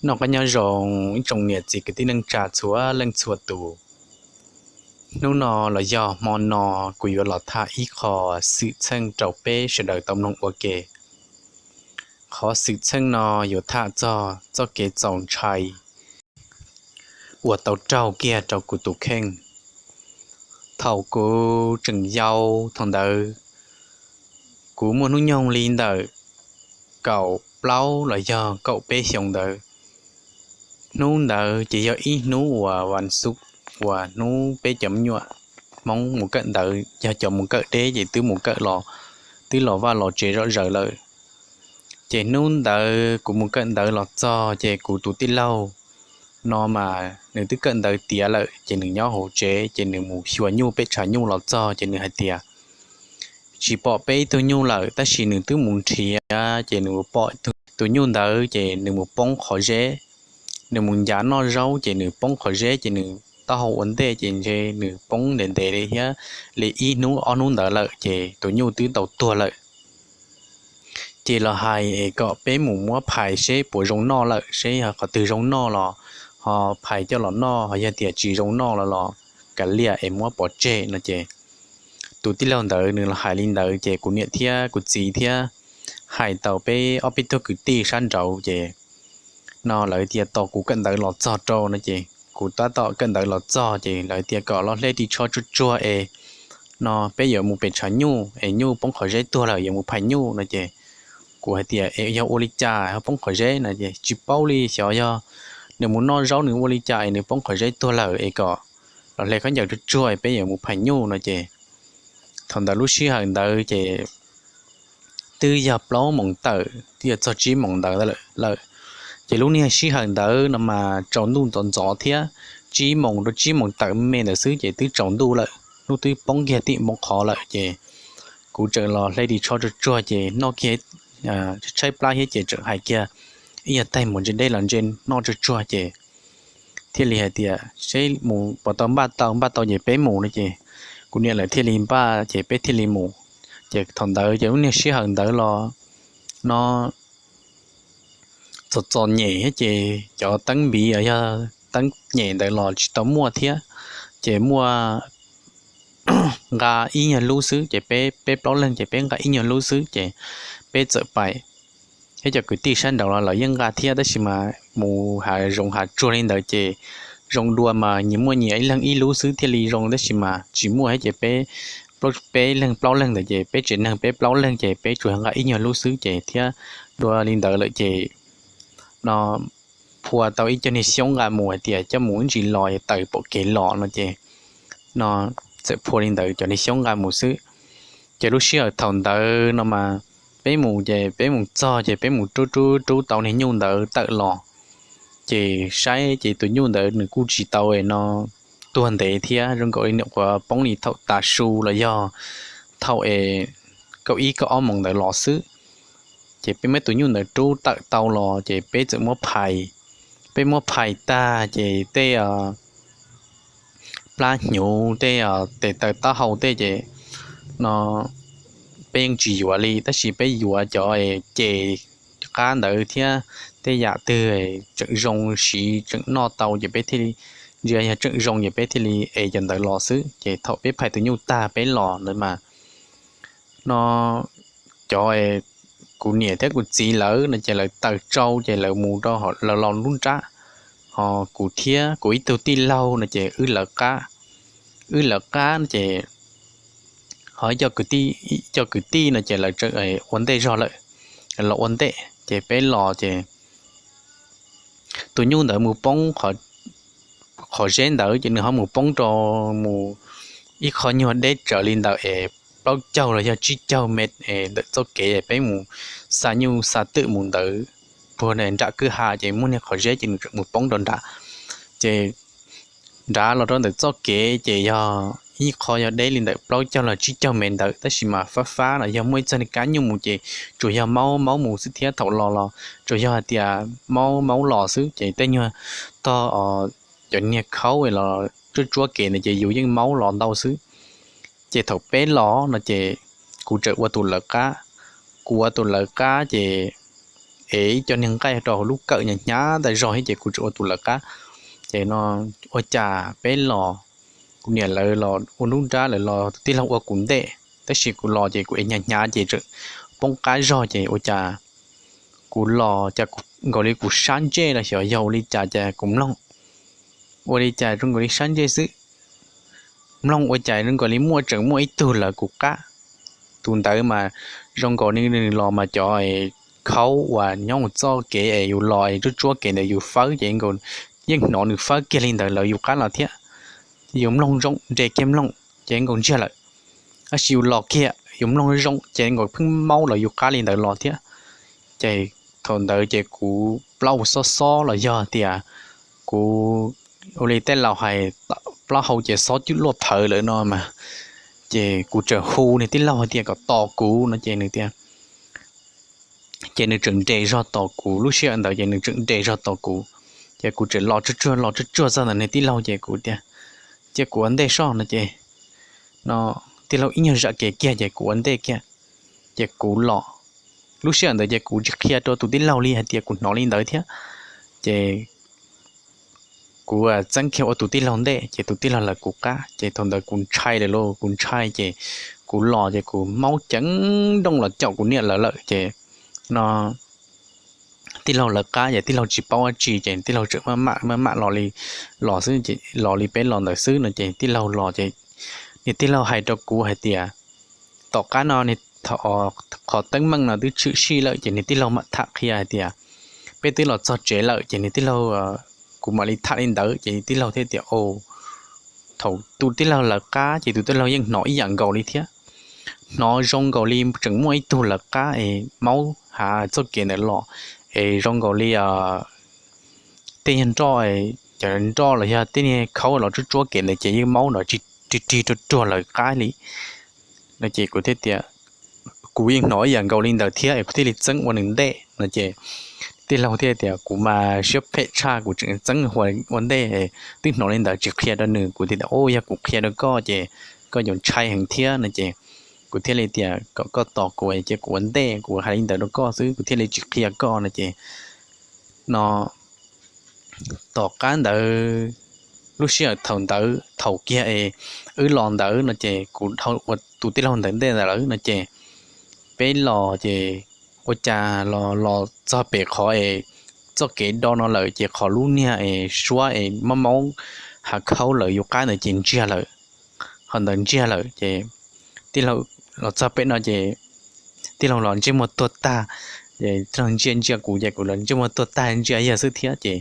Noj qab nyob zoo ib tsoom niam txiv kwv tij neej tsa txhua leej txhua tus. Hnub no los yog hmo no kuv yuav los tham ib qho xwm txheej rau peb sawv daws tau mloog ua ke. Qhov xwm txheej no yuav tham txog txoj kev txaus ntshai uas tau raug kiag rau kuv tus kheej. Thaum kuv tseem yau thaum ntawd, kuv muaj hnub nyoog li ntawm kaum plaub los yog kaum peb xyoo ntawd. Hnub ntawd ces yog ib hnub uas vas xuv uas hnub peb cov me nyuam Hmoob mus kawm ntawv, yog cov mus kawm deb ces twb mus kawm los, twb los vaj los tsev zom zaws lawm. Ces hnub ntawd kuv mus kawm ntawv los txog ces kuv tus tij laug no mas nws twb kawm ntawv tiav lawm ces nws nyob hauv tsev ces nws mus xyuas nyuj pem tshav nyuj los txog ces nws hais tias tsis pom peb ib tug nyuj lawm, tab sis nws twb mus nrhiav ces nws pom tus nyuj ntawd ces nws mus poob qhov zeb. Nws mus ncav noj zaub ces nws poob qhov zeb ces nws taub hau ua ntej ces ntshe nws poob ntev ntev li thiab, li ib hnub ob hnub ntawd lawm ces tus nyuj twb tau tuag lawm. Ces los hais es kom peb mus muab phais seb puas zoo noj lawm, seb yog qhov twg zoo noj los ho phais coj los noj, ho yog tias tsis zoo noj los los kav liam es muab pov tseg no ces tus tij laug ntawd nws los hais li ntawd ces kuv niam thiab kuv txiv thiab hais tau peb ob peb tug kwv tij sab nraud ces no lawv tias tos kuv kawm ntawv los txog rau no ces kuv tab tom kawm ntawv los txog ces lawv tias kom los hle ris tsho tsuag tsuag es no peb yuav mus pem tshav nyuj es nyuj poob qhov zeb tuag lawm yuav mus phais nyuj no ces kuv hais tias es yog ua li cas ho poob qhov zeb no ces tsis paub li, xyov yog nws mus noj zaub nws ua li cas es nws poob qhov zeb tuag lawm es kom los hle khaub ncaws tsuag tsuag peb yuav mus phais nyuj no ces thaum ntawd lub sij hawm ntawd ces twb yog plaub moos tawm twb yog txog tsib moos ntawd lawm. Ces lub niag sij hawm ntawd no mas tsaus ntuj ntxov ntxov thiab, tsib moos rau tsib moos tawm me ntawd xwb ces twb tsaus ntuj lawm, hnub twb poob kiag tim npoo qhov lawm ces kuv tseem los hle ris tsho tsuag tsuag ces noj kiag, tshaib plab thiab ces tseem hais kiag ib yog taig mus ntse deb los ntse noj tsuag tsuag ces thiaj li hais tias seb mus puas tau npaj tau, npaj tau ces peb mus no ces kuv niam lawv thiaj li npaj ces peb thiaj li mus. Ces thaum ntawd ces lub niag sij hawm ntawd los no txom txom nyem thiab ces cov teeb npiv yog teeb nyem ntawd los tsis tau muaj thiab, ces muaj nqa ib nyuag lub xwb ces peb, peb plaub leeg ces peb nqa ib nyuag lub xwb ces peb txawm pais. Thiab cov kwv tij sab nraud los lawv yeej nqa thiab tab sis mas mus hav zoov hav tsuag li ntawd ces zoo dua mas nyias muaj nyias ib leeg ib lub xwb thiaj li zoo tab sis mas tsis muaj thiab ces peb, peb leeg plaub leeg ntawd ces peb tsev neeg peb plaub leeg ces peb tsuas nqa ib nyuag lub xwb ces thiab dua li ntawd lawm ces no phua tau ib co niag xyoob nqa mus hais tias coj mus ib ntsis los tawm pom kev los no ces no txawm phua li ntawd cov niag xyoob nqa mus xwb. Ces lub sij hawm thaum ntawd no mas peb mus ces peb mus txog ces peb mus rub rub rub tau niag nyuj ntawd tawm los ces saib ces tus nyuj ntawd nws kuj tsis tau no tuag ntev thiab, zoo nkaus li nyuam qhuav poob li thaum tav su los yog thaum es kaum ib kaum ob moos ntawd los xwb. Ces peb muab tus nyuj ntawd rub tawm tau los ces peb txawm muab phais. Peb muab phais tag ces tej plab hnyuv tej tes taw taub hau tej ces no peb yeej tsis yuav li tab sis peb yuav cov ces qab ntawd thiab tej yam twg tseem zoo siv tseem noj tau ces peb thiaj li, ntsia yog tseem zoo ces peb thiaj li ev cov ntawd los xwb. Ces thaum peb phais tus nyuj tag peb los ntawd mas no cov kuv niam thiab kuv txiv lawv no ces lawv taws tsau ces lawv mus rau lawv los lub nrab, ho kuv thiab kuv ib tug tij laug no ces wb lawv qab, wb lawv qab ces ho ib co kwv tij no ces lawv tseem ua ntej zog lawm, los ua ntej ces peb los ces tus nyuj ntawd mus poob qhov zeb ntawd ces nws ho mus poob rau mus ib qho nyuag deb tsawv li ntawm es plaub caug los yog tsib caug me es ntawm txoj kev peb mus xa nyuj xa twm mus ntawd puag nram kwj ha ces muaj niag qhov zeb ces nws tseem mus poob rau nrad. Ces nrad los rau ntawm txoj kev ces yog ib qho yog deb li ntawm plaub caug los tsib caug me ntawd tab sis mas fab fab los yog muaj ib txoj niag kab nyuj mus ces tsuas yog maub maub mus xwb thiab thaum los los tsuas yog hais tias maub maub los xwb ces tej nyuag tog cov niag khaub los tsuab tsuab kev ntawd ces yus yeej maub los ntau xwb. Ces thaum peb los no ces kuv tseem ua tus lawv qab, kuv ua tus lawv qab ces ev ib co niag nqaij rau hauv lub kawm hnyav hnyav tas zog thiab ces kuv tseem ua tus lawv qab. Ces no ua cas peb los, kuv niam lawv los ua nruab nrab lawm los tus tij laug ua kuv ntej, tab sis kuv los ces kuv ev hnyav hnyav ces tseem poob qab zog ces ua cas kuv los cas nkaus li kuv sab ntsej los xyov yog ua li cas ces kuv mloog ua li cas zoo nkaus li sab ntsej xwb. Mloog ua cas zoo nkaus li muaj, tseem muaj ib tug lawv kuv qab. Tus ntawd mas zoo nkaus li nws los mas cov khaub uas nyob mus txoj kev es yus los es tsuab tsuab kev ntawd yus fawb ces nkaus yeej hnov nws fawb kiag li ntawd lawv yus qab los thiab. Ces yus mloog zoo nres kiag mloog ces nkaus ntsiag lawm. Tab sis yus los kiag yus mloog zoo ces nkaus pheej maub los yus qab li ntawd los thiab. Ces thaum ntawd ces kuv plaub hau xob xob los yog tias kuv ua li tej laus hais, plaub hau ces xob cwj luaj thawv lawm no mas. Ces kuv tseem hu nws tij laug hais tias kom tos kuv no ces nws tias, ces nws tseem nres zog tos kuv, lub sij hawm ntawd ces nws tseem nres zog tos kuv. Ces kuv tseem los tsuag tsuag los tsuag tsuag txog ntawm nws tij laug ces kuv tias, cia kuv ua ntej soj no ces no tij laug ib nyuag zam kev kiag ces kuv ua ntej kiag. Ces kuv los, lub sij hawm ntawd ces kuv tsis qhia rau tus tij laug li hais tias kuv hnov li ntawd thiab. Ces kuv txeeb kiag ua tus tij laug ntej ces tus tij laug lawv kuv qab ces thaum ntawd kuv ntshai lawm lauj, kuv ntshai ces kuv los ces kuv maub ceev nrooj los caum kuv niam lawv lawm ces no tij laug lawv qab ces tij laug tsis paub dab tsi ces tij laug tseem maj mam maj mam los li, los xwb, los li peb los ntawd xwb no ces tij laug los ces nws tij laug hais rau kuv hais tias tom qab no qhov teeb meem no twb tshwm sim lawm ces nws tij laug mam tham qhia hais tias peb twb los txog tsev lawm ces nws tij laug, kuv mam li tham li ntawd ces nws tij laug thiaj tias, thaum tus tij laug lawv qab ces tus tij laug yeej hnov ib yam nkaus li thiab. Hnov zoo nkaus li tseem muaj ib tug lawv qab es maub hav txoj kev ntawd los, es zoo nkaus li tej yog nroj, cov nroj los yog tej niag khaub los tsuab tsuab kev ntawd ces yeej maub nrov rig rig ruag ruag lawv qab li no ces kuv thiaj tias, kuv yeej hnov ib yam nkaus li ntawd thiab es kuv thiaj li txeeb ua nws ntej no ces tij laug thiaj tias kuv mas siab phem tshaj kuv tseem txeeb ua ntej, twb hnov li ntawd tsis qhia rau nws. Kuv thiaj tias, yog kuv qhia rau koj ces koj yuav ntshai heev thiab no ces kuv thiaj li tias kom koj tos kuv ces kuv ua ntej, kuv hais li ntawd rau koj xwb kuv thiaj li tsis qhia koj no ces no tom qab ntawd, lub sij hawm thaum ntawd thaum kiag es wb los ntawd no ces kuv dhau ua tus tij laug ntawd ntej ntawd lawm no ces peb los ces ua cas los los txog pem qhov es txoj kev do no lawm ces qhov lub niag es suab es maub maub hav khaub lawv yus qab ntawd ces ntsiag lawm. Qhov ntawd ntsiag lawm ces tij laug los txog pem no ces tij laug los ntsej muag tuag tag, tij laug ntsia ntsia kuv ces kuv los ntsej muag tuag tag ntsia yawg xwb thiab ces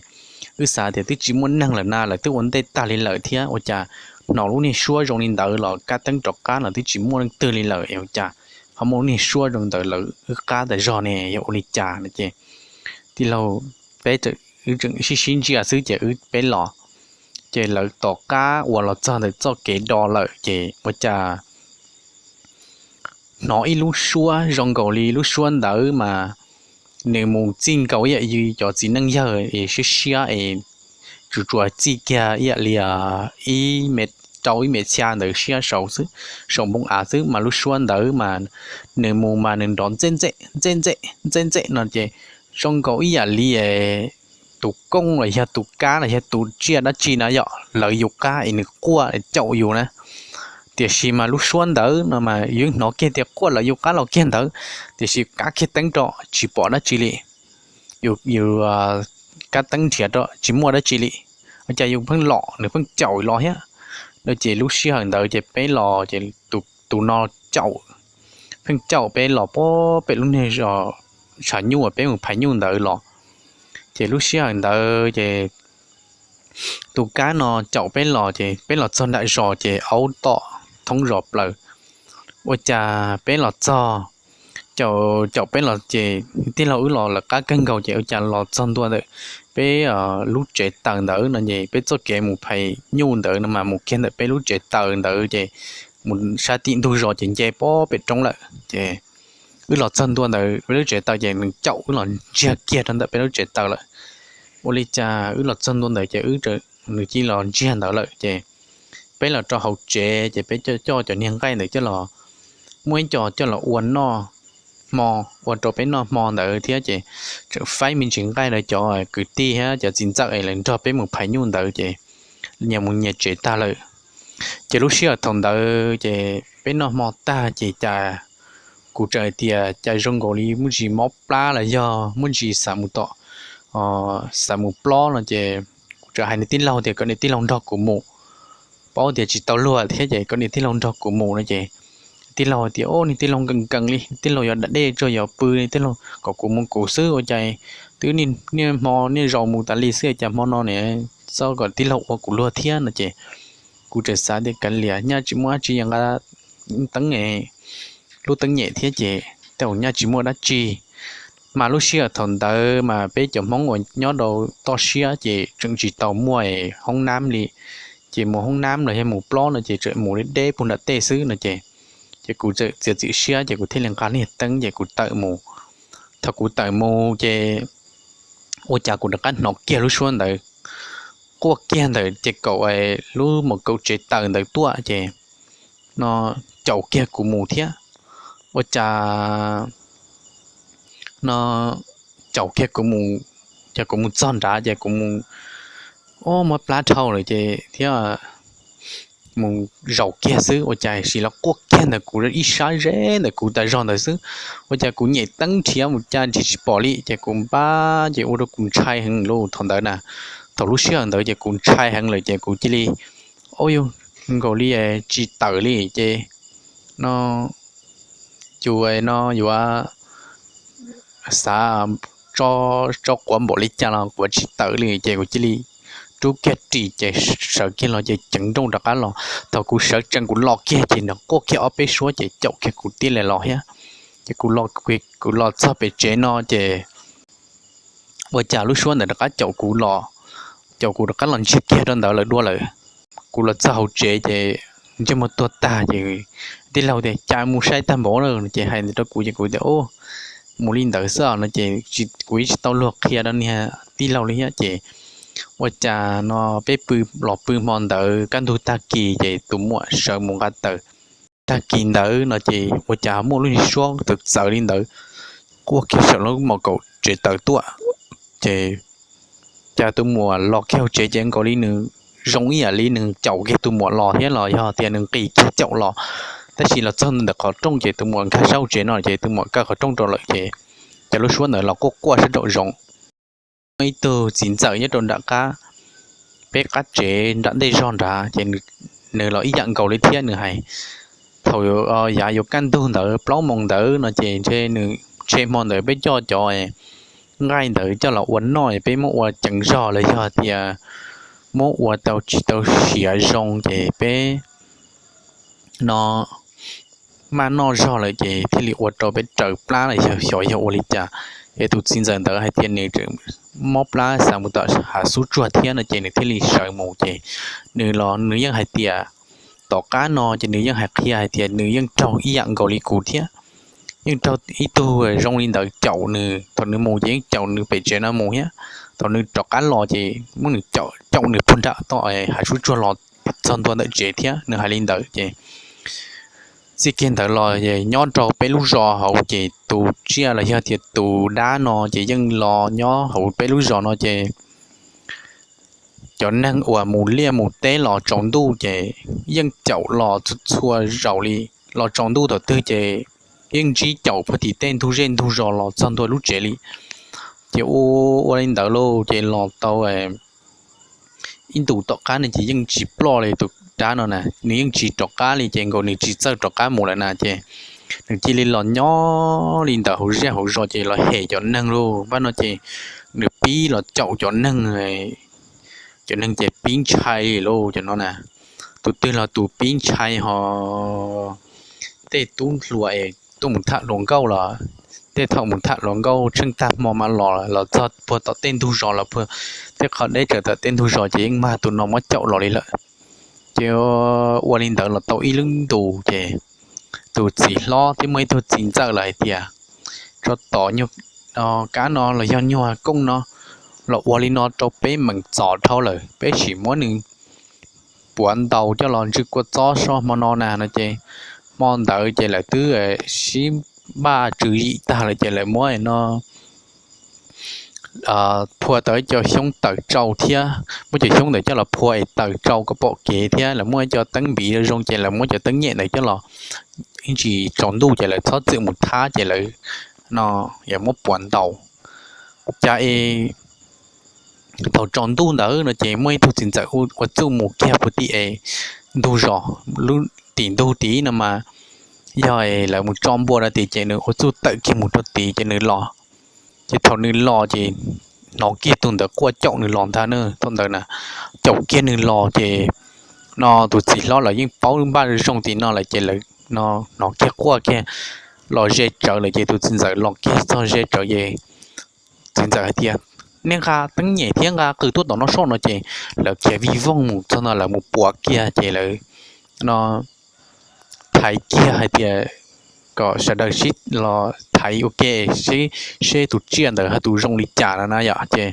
wb xav tias twb tsis muaj neeg lawm na, lawv twb ua ntej tag li lawm thiab ua cas hnov lub niag suab zoo li ntawd los kab teeb rov qab los twb tsis muaj leej twg li lawm es ua cas ho muaj lub niag suab zoo ntawd lawv wb qab tas zog ne, yog ua li cas no ces tij laug, peb, wb tseem sib sib ntsia xwb ces wb peb los ces lawv tom qab uas los txog ntawm txoj kev do lawm ces ua cas hnov ib lub suab zoo nkaus li lub suab ntawd mas nws mus txij nkaus ib yam li cov txiv neej yawg es siab siab es tsuas tsuas txij kiag ib yam li ib me, rau ib me txhia ntawd siab saud xwb, saum npoo av xwb mas lub suab ntawd mas nws mus mas nws nrov ntxej ntxej ntxej ntxej ntxej ntxej no ces zoo nkaus ib yam li tus kooj los yog tus kab los yog tus tsiaj dab tsi na yom lawv yus qab es nws quaj caum yus na. Tiam sis mas lub suab ntawd no mas yus hnov kiag tias quaj lawv yus qab los kiag ntawd, tiam sis kab kiag teeb rau tsis pom dab tsi li. Yus, yus kab teeb nrhiav rau tsis muaj dab tsi li. Ua cas yus pheej los nws pheej caum los thiab no ces lub sij hawm ntawd ces peb los ces tus no caum, pheej caum peb los pem lub niag zos tshav nyuj uas peb mus phais nyuj ntawd los. Ces lub sij hawm ntawd ces tus kab no caum peb los ces peb los txog nram zos ces aub tom thoob zos plaws. Ua cas peb los txog, caum, caum peb los ces tij laug wb los lawv qab kawg nkaus ces ua cas los txog ntua ntawm peb lub tsev taws ntawd no ces peb txoj kev mus phais nyuj ntawd no mas mus kiag ntawm peb lub tsev taws ntawd ces mus sab tim ntug zos ces nce pem roob lawm ces wb los txog ntua ntawd peb lub tsev taws ces nws caum wb los ntsiag kiag rau ntawm peb lub tsev taws lawm. Ua li cas wb los txog ntua ntawd ces wb, nws cia los ntsiag ntawd lawm ces peb los rau hauv tsev ces peb coj cov niag nqaij ntawd coj los, muaj ib co coj los ua noj, hmo, ua rau peb noj hmo ntawd thiab ces tseem faib me ntsis nqaij rau cov kwv tij thiab cov txiv ntxawm es lawv nrog peb mus phais nyuj ntawd ces nyias mus nyias tsev tag lawm. Ces lub sij hawm thaum ntawd ces peb noj hmo tag ces cas kuv txawm hais tias cas zoo nkaus li muaj ntsis mob plab los yog muaj ntsis xav mus tom, xav mus plob no ces kuv txawm hais niag tij laug tias kom niag tij laug nrog kuv mus, paub tias tsis tau luag thiab ces kom niag tij laug nrog kuv mus no ces tij laug tias, o, niag tij laug nkees nkees li, tij laug yuav da dej tsuag yuav pw, tij laug kom kuv mus kuv xwb ua cas twb niaj hmo niaj zaus mus tas li xwb cas hmo no ne txhob kom tij laug ua kuv luag thiab no ces kuv txawm xav tias kav liam, nyaj tsis muaj dab tsi, nqa teeb, lub teeb nyem thiab ces tej zaum nyaj tsis muaj dab tsi. Mas lub sij hawm thaum ntawd mas peb cov Hmoob uas nyob rau toj siab ces tseem tsis tau muaj hoob nab li, ces mus hoob nab los yog mus plob no ces tseem mus deb deb puag nram tej xwb no ces, ces kuv txawm txiav txim siab ces kuv thiaj li nqa niag teeb ces kuv tawm mus. Thaum kuv tawm mus ces ua cas kuv rov qab hnov kiag lub suab ntawd quaj kiag ntawm ces kaum, lub mos kaum tsev taws ntawd tuaj ces no caum kiag kuv mus thiab. Ua cas no caum kiag kuv mus, ces kuv mus txog nrad ces kuv mus, o, mob plab dhau lawm ces thiab mus zaum kiag xwb ua cas sis los quaj kiag ntawm kuv ib sab ze ntawm kuv tas zog ntawd xwb. Ua cas kuv nyem teeb nrhiav mus cas nrhiav tsis pom li ces kuv npab ces ua rau kuv ntshai heev lawm thaum ntawd na. Thaum lub sij hawm ntawd ces kuv ntshai heev lawm ces kuv cia li, o, yog nkaus li tsis tawm li ces no yus no yuav xav tso quav npaum li cas los quav tsis tawm li ces kuv cia li rub kiag ris ces sawv kiag los ces ceev nrooj rov qab los. Thaum kuv sawv tsees kuv los kiag ces nws quaj kiag ob peb suab ces caum kiag kuv tib li los thiab. Ces kuv los txog pem tsev no ces ua cas lub suab ntawd rov qab caum kuv los, caum kuv rov qab los ntsiag kiag rau ntawd lawm dua lawm. Kuv los txog hauv tsev ces ntsej muag tuag tag ces tij laug tias cas mus sai tag npaum lawm ces hais ntawd rau kuv ces kuv tias, o, mus li ntawd xwb no ces kuv yeej tsis tau luag qhia rau niag tij laug li thiab ces ua cas no peb pw, los pw hmo ntawd kaj ntug tag kis ces tus muam sawv mus nqa taws. Tag kis ntawd no ces ua cas muaj lub niag suab txawv txawv li ntawd quaj kiag saum lub mos kaum tsev taws tuaj ces cas tus muam los kiag hauv tsev ces nkaus li nws zoo ib yam li nws caum kiag tus muam los thiab los yog tias nws nqis kiag caum los. Tab sis los txog ntawm qhov rooj ces tus muam nkag sab hauv tsev no ces tus muam kaw qhov rooj rau lawm ces cas lub suab ntawd los quaj quaj sab nraum zoov. Muaj ib tug txiv ntxawm nyob rau nram qab, peb qab tsev nram ntej zog nrad ces nws los ib yam nkaus li thiab nws hais, thaum yav yuav kaj ntug ntawd plaub moos ntawd no ces ntshe nws, ntshe hmo ntawd peb coj cov nqaij ntawd coj los ua noj peb muab ua ceev zog los yog tias muab ua tau tsis tau siav zoo ces peb no maj noj zog lawm ces thiaj li ua rau peb raws plab los yog xyov yog ua li cas. Es tus txiv ntxawm ntawd hais tias nws mob plab xav mus tom hav xub tsuag thiab no ces nws thiaj li sawv mus ces nws los nws yeej hais tias tom qab no ces nws yeej hais qhia hais tias nws yeej raug ib yam nkaus li kuv thiab. Yeej raug ib tug zoo li ntawd caum nws, thaum nws mus ces yeej caum nws pem tsev no mus thiab. Thaum nws rov qab los ces muab nws caum, caum nws puag nram toj hav xub tsuag los txog ntua ntawm tsev thiab. Nws hais li ntawd ces txij kiag ntawd los nyob rau peb lub zos hauv ces tus tsiaj los yog tias tus dab no ces yeej los nyob hauv peb lub zos no ces cov neeg uas mus liaj mus teb los tsaus ntuj ces yeej caum los txhua txhua zaus li. Los tsaus ntuj thaum twg ces yeej ntsib caum puag tim tej ntug zej ntug zos los txog ntua lub tsev li. Ces ua, ua li ntawd lauj ces los tau ib ntus tom qab no ces yeej tsis ploj li tus dab no na, nws yeej tsis rov qab li ces nkaus nws tsis txawj rov qab mus lawm na ces nws cia li los nyob li ntawd hauv zej hauv zos ces los hem cov neeg lauj. Npaj no ces nws pib los caum cov neeg, cov neeg ces pib ntshai lauj cov no na. Tus twg los tus pib ntshai ho tej tub hluas es tuaj mus tham hluas nkauj los, tej thaum mus tham hluas nkauj tsheej tag hmo mas los, los txog puag tom tej ntug zos los puag tej qhov deb tsawv tom tej ntug zos ces yeej mag tus no muab caum los li lawm. Ces ua li ntawd los tau ib lub ntus ces tus txiv hlob thiab muaj ib tug txiv ntxawm lawm hais tias, tso tom nyuag kab no los yog nyuag kooj no los ua li no rau peb meem txom dhau lawm, peb sim muab nws puav ntaus coj los ntsw kua txob so hmo no na no ces hmo ntawd ces lawv twb sib npaj tswv yim tag lawm ces lawv muab no phua tau ib co xyoob taws tsau thiab, muab cov xyoob ntawd coj los phua es taws tsau kom pom kev thiab lawv muaj ib co teeb npiv zoo ces lawv muab cov teeb nyem ntawd coj los, ib ntsis tsaus ntuj ces lawv txhob txwm mus thab ces lawv no yog muab puav ntaus. Cas es thaum tsaus ntuj ntawd no ces muaj ib tug txiv ntxawm ua txuj mus kiag puag tim es ntug zos, lub tim ntug tid no mas yog lawv mus tso npua rau tid ces nws ua txuj tawm kiag mus rau tid ces nws los. Ces thaum nws los ces hnov kiag tus ntawd quaj caum nws los ntag na, thaum ntawd na caum kiag nws los ces no tus txiv hlob lawv yeej paub npaj zoo tim no lawm ces lawv no hnov kiag quaj kiag los ze tsawv lawm ces tus txiv ntxawm los kiag txog ze tsawv ces txiv ntxawm hais tias, Nej nqa teeb nyem thiab nqa qws tuaj tom no soj no ces lawv khiav vij voog mus txog no lawv mus puav kiag ces lawv no thaiv kiag hais tias kom sawv daws sib los thaiv ua ke seb tus tsiaj ntawd ho tus zoo li cas no na yom. Ces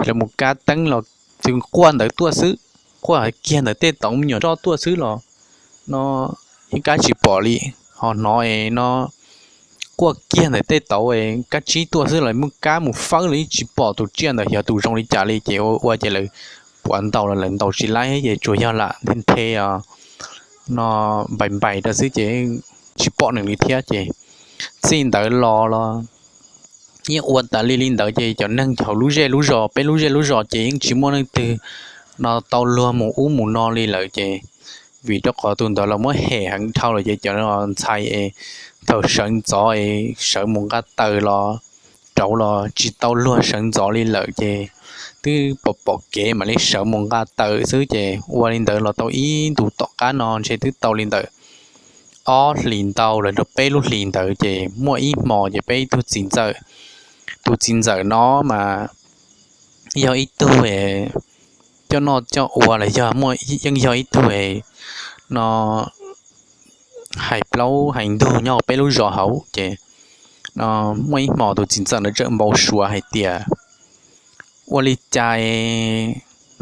lawv mus kab teeb los txwv quaj ntawd tuaj xwb, quaj kiag ntawd tej tauv me nyuam roj tuaj xwb los no yeej kab tsis pom li. Ho hnov es no quaj kiag ntawm tej tauv kab tsib tuaj xwb los muab kab mus fawb los yeej tsis pom tus tsiaj ntawd yog tus zoo li cas li ces ua ces lawv puav ntaus los lawv ntaus tsis laib ces tsuas yog lam nthe nthe no npais npais rau xwb ces tsis pom nws li thiab ces txij ntawd los los yeej ua tas li li ntawd ces cov neeg hauv lub zej lub zos, peb lub zej lub zos ces yeej tsis muaj leej twg no tau luag mus ub mus no li lawm ces vim rau qhov tus ntawd los muab hem heev dhau lawm ces cov ntxhais es thaum sawv ntxov es sawv mus nqa taws los rauv los tsis tau luag sawv ntxov li lawm ces twb pom pom kev mam li sawv mus nqa taws xwb ces ua li ntawd los tau ib ntus tom qab no ntshe twb tau li ntawm ob hlis ntau los rau peb lub hlis ntawd ces muaj ib hmo ces peb ib tug txiv ntxawm, tus txiv ntxawm no mas yog ib tug coj noj coj ua los yog muaj yeej yog ib tug no hais plaub hais ntug nyob peb lub zos hauv ces muaj ib hmo tus txiv ntxawm no tseem npau suav hais tias ua li cas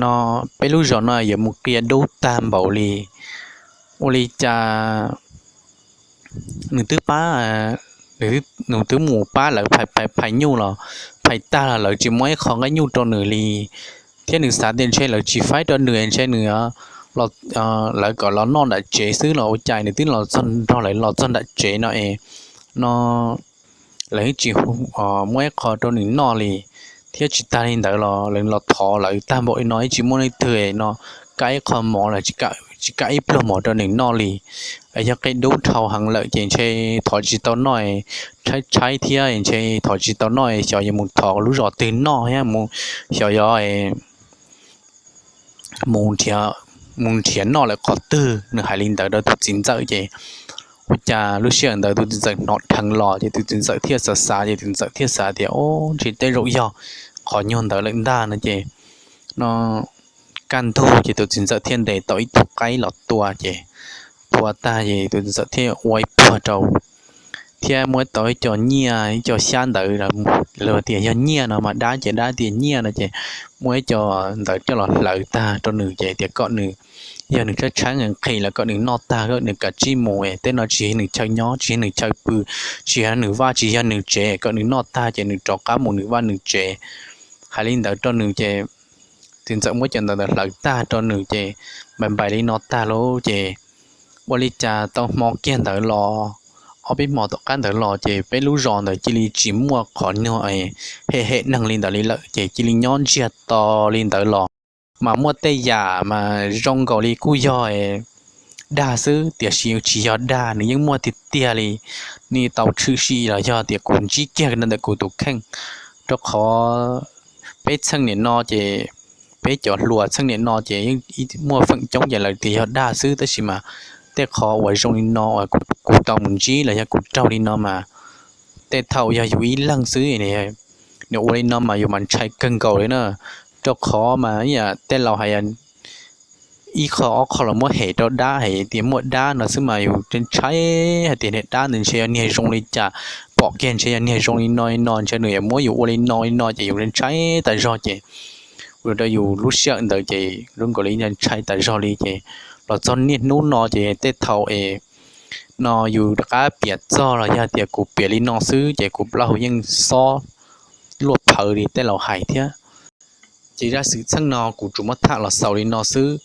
no peb lub zos no yuav mus qia dub tag npaum li, ua li cas nws twb pab, nws twb mus pab lawv phais phais nyuj los phais tag los lawv tsis muab ib qho nqaij nyuj rau nws li, thiab nws xav tias ntshe lawv tsis faib rau nws ntshe nws lawv kom los noj nram tsev xwb los ua cas nws twb los txog nrog lawv los txog nram tsev no es no lawv tsis muab ib qho rau nws noj li. Thiab tsis tag li ntawd los lawv los thov lawv tag npaum li no tsis muaj leej twg no kab ib qho mov los tsis kam ib pluag mov rau nws noj li. Yog qia dub dhau heev lawm ces ntshe thov tsis tau noj, tshaib tshaib thiab ntshe thov tsis tau noj xyov yuav mus thov lub zos twg noj thiab mus xyov yuav mus nrhiav noj lawm qhov twg. Nws hais li ntawd rau tus txiv ntxawm ces ua cas lub sij hawm ntawd tus txiv ntxawm hnov dheev los ces tus txiv ntxawm thiaj xav xav ces tus txiv ntxawm thiaj xav tias o ntshe tej zaum yog qhov nyuag ntawd lawm ntag no ces no kaj ntug ces tus txiv ntxawm thiaj ntes tau ib tug qaib los tua ces tua tag ces tus txiv ntxawm thiaj ua ib puag rau thiab muab tau ib co nyiaj ib co xyab ntawd, luag tias yog nyiaj no mas dab ces dab tias nyiaj no ces muab ib co ntawd coj los hlawv tag rau nws ces tias kom nws, yog nws tshaib tshaib nqhis los kom nws noj tag kom nws kav tsij mus, tej no tsis yog nws chaw nyob tsis yog nws chaw pw, tsis yog nws vaj tsis yog nws tsev, kom nws noj tag ces nws rov qab mus nws vaj nws tsev. Hais li ntawd rau nws ces txiv ntxawm muab cov ntawd ntawd hlawv tag rau nws ces npais npais li no tag lauj ces ua li cas tau hmo kiag ntawd los ob peb hmo tom qab ntawd los ces peb lub zos ntawd cia li tsis muaj qhov nyuag hem hem neeg li ntawd li lawm ces cia li nyob ntsiag to li ntawd los. Mas muaj tej yam mas zoo nkaus li kuj yog dag xwb tiam sis tsis yog dag, nws yeej muaj tiag tiag li. Nws tau tshwm sim los yog tias kuv ntsib kiag ntawm kuv tus kheej, rau qhov peb txheej niam no ces peb cov hluas txheej niam no ces yeej muaj feem coob ces lawv tias yog dag xwb tab sis mas tej qho uas zoo li no uas kuv tau mus ntsib los yog kuv raug li no mas tej thaum yog yus ib leeg xwb, nws ua li no mas yus mas ntshai kawg nkaus li na, rau qhov mas tej laus hais ib qho ob qho los muab hem rau dab hais tias muaj dab no xwb mas yus ntshai hais tias niag dab ntawd ntshe yog niag zoo li cas, pom kiag ntshe yog niag zoo li no li no ntshe nws yuav muab yus ua li no li no ces yus ntshai tas zog ces ua rau yus lub sij hawm ntawd ces zoo nkaus li ntshai tas zog li ces los txog niaj hnub no ces tej thaum es no yus rov qab piav txog los yog tias kuv piav li no xwb ces kuv plaub hau yeej xob luaj phawv li tej laus hais thiab. Ces zaj xwm txheej no kuv tsuas muab tham los xaus li no xwb.